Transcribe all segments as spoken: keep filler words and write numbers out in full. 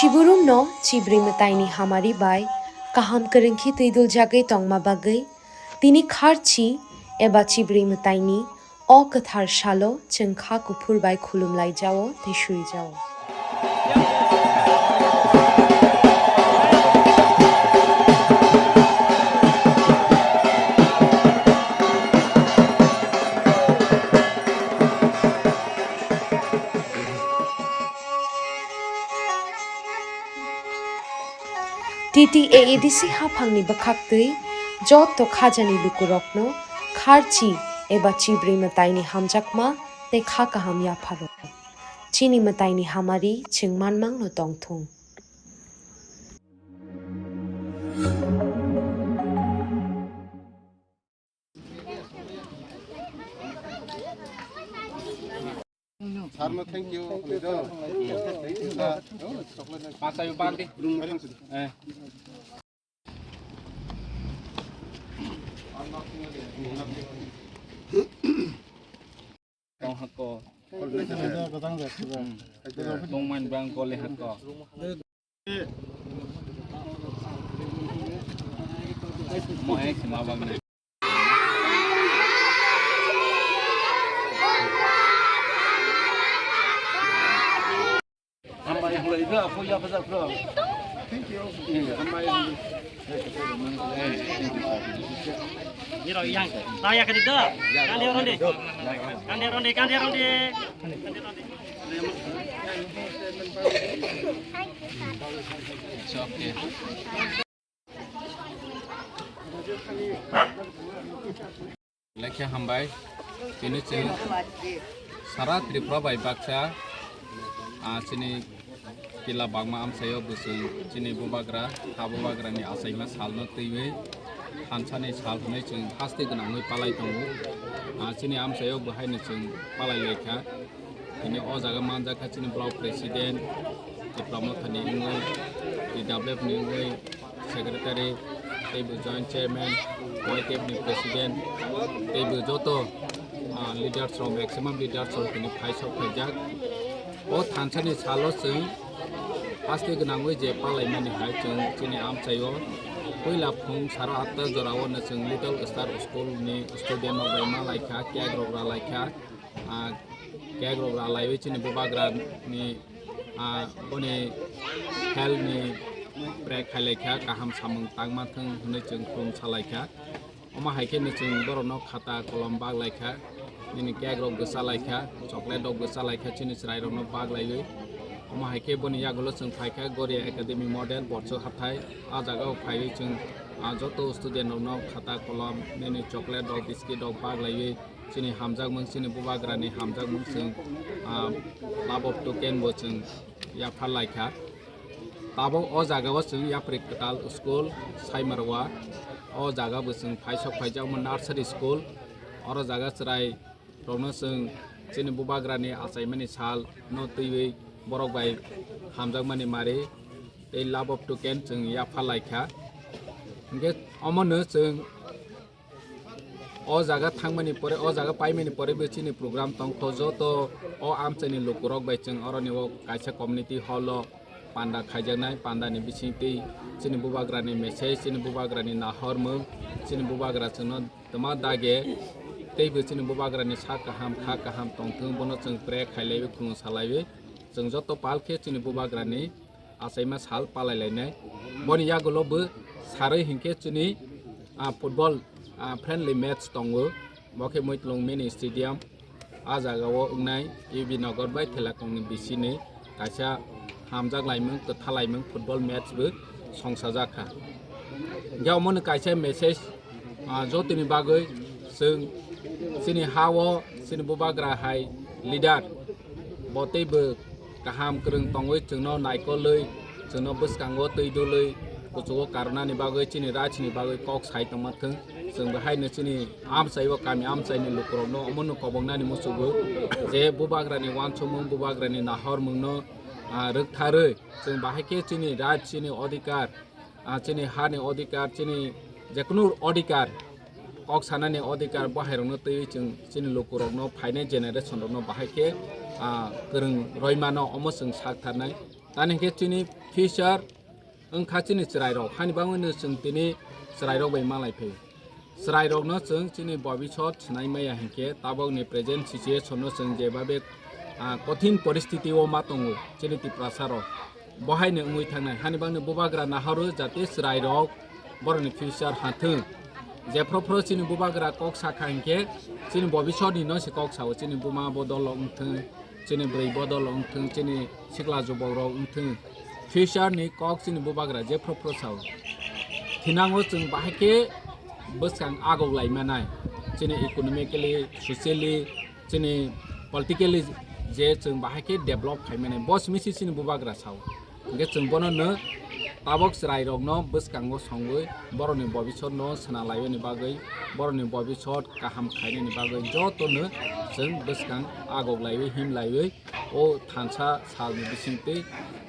Chiburumno chibrwi mwtaini hamari bai kaham kwrwngkhe twiduljagwi tongma bagwi tini kharchi eba chibrwi mwtaini o kwthar salo chwng kha kuphur bai khulumlaijao tei suijao. T T A A D C haphangni bwkhaktwi joto khajani lukurokno kharchi eba chibrwi mwtaini hamjakma tei kha kaham yapharo. Chini mwtaini hamari chwng manmangno tongthung. Sir no thank you. Pasai bandi. Eh. Tong hako. Tong man bang kole hako. Mo hai sima bang na. Hambai hulai ga apo ya kaza pro. Thank you. Hambai. Niro yang. Ta ya kadi do. Kandi ronde. Kandi ronde, kandi ronde. It's okay. Lekha hambai, tini chwng sara Tripura bai baksa, ah, chini kila bangma amchaio bo chwng chini bubagra, ha bubagrani achaima salno twiwi thansani sal hwnwi chwng haste gwnangwi palai tongo. Ah, chini amchaio bo haino chwng palai laikha. Tini o jaga manjakha chini block president, Tipra Mothani wngwi, T W F ni wngwi, secretary, teibo joint chairman, Y T F ni president, teibo joto, ah, leaders rok, maximum leaders rok tini phaisok phaijak. O thansani salo chwng haste gwnangwi je palaimani hai chwng chini amchaio puila phung saro atta jorao no chwng Little Star School ni student rok bai ma laikha, cake rok ra laikha. Ah, cake rok ra laiwi chini bubagra ni, ah, boni health ni pray khai laikha, kaham samung tangma thung hwnwi chwng khulum sa laikha. Omo hai khe no chwng borok no khata kolom bak laikha, nini cake rok bwsa laikha, chocolate rok bwsa laikha, chini chwrai rok no bak laiwi. Omo hai khe boni yagulo chwng phaikha Goria Academy Model Borsuk Hathai. Ah jaga o phaiwi chwng, ah, joto student rok no khata kolom, nini chocolate rok, biscuit rok bak laiwi. Chini hamjakmung, chini bubagrani hamjakmung chwng, ah, love of token bo chwng yaphar laikha. Tabuk o jaga o chwng yapri kwtal school Saimarwa, o jaga bo chwng phaisok phaijak omo nursery school. Oro jaga chwrai rokno chwng chini bubagrani achaimani sal no twiwi borok bai hamjakmani mari tei love of token chwng yaphar laikha. Hinkhe omono chwng O jaga thangmani pore, o jaga paimani pore bo chini program tongkho, joto o amchaini lukurok bai chwng oroni o kaisa community hall o panda khaijaknai, panda ni bisingtwi chini bubagrani message, chini bubagrani nahormung, chini bubagra chwngno twma dage teibo chini bubagrani sak kaham, kha kaham tongthung, bono chwng pray khailaiwi, khulum salaiwi, chwng joto pal khe chini bubagrani achaima sal palai lainai. Boni yagulo bo sarwi hinkhe chini, ah, football, ah, friendly match tongo. Bo khe Muitlung mini stadium. Ah jaga o wngnai U B Nagar bai Thelakung ni bisini kaisa hamjak laimung, kwtha laimung football match bo songsajak kha. Hinkhe omo ni kaisa message, ah, jotoni bagwi chwng chini ha o chini bubagra hai leader bo teibo kaham kwrwng tongwi chwngno naikolwi, chwngno bwskango twi dulwi, kuchugo karwnani bagwi, chini raijini bagwi kok sai tongma thwng. Chwng bo haino chini amchai o kami amchaini lukurokno omono koboknani muchugo je bubagrani uansukmung, bubagrani nahormungno, ah, rwktharwi chwng bahai khe chini raij, chini odhikar, ah, chini hani odhikar, chini jekunu odhikar, kok sanani odhikar bo hairokno twiwi chwng chini lukurokno, phainai generation rokno bahai khe, ah, kwrwng roimano, omo chwng sak tharnai. Ani hwnkhe chini future wngkha chini chwrairok, hani bagwino chwng tini chwrairok bai malai phai. Chwrairokno chwng chini bobisot swnai maya hinkhe tabokni present situation no chwng jebabe, ah, kothin poristiti o ma tongo chini Tiprasa rok, bohaino wngwi thangnai. Hani bagwino bubagra nahoro jate chwrairok borokni future hathwng. Jephru phru chini bubagra kok sakha hinkhe chini bobisotni no se kok sao, chini buma bodol wngthwng, chini bwrwi bodol wngthwng, chini sikla jubokrok wngthwng, future ni kok chini bubagra jephru phru sao. Thinango chwng bahai khe bwskang agok lai manai, chini economically, socially, chini politically je chwng bahai khe develop khai manai, bo simi se chini bubagra sao. Hwnkhe chwng bono no tabok chwrairokno bwskango songwi borokni bobisotno swnalaiwini bagwi, borokni bobisot kaham khainani bagwi jotono chwng bwskang agok laiwi, him laiwi o thansa salni bisingtwi,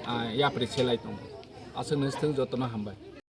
ah, yapri selai tongo. Aswkno swthwng, jotono hambai.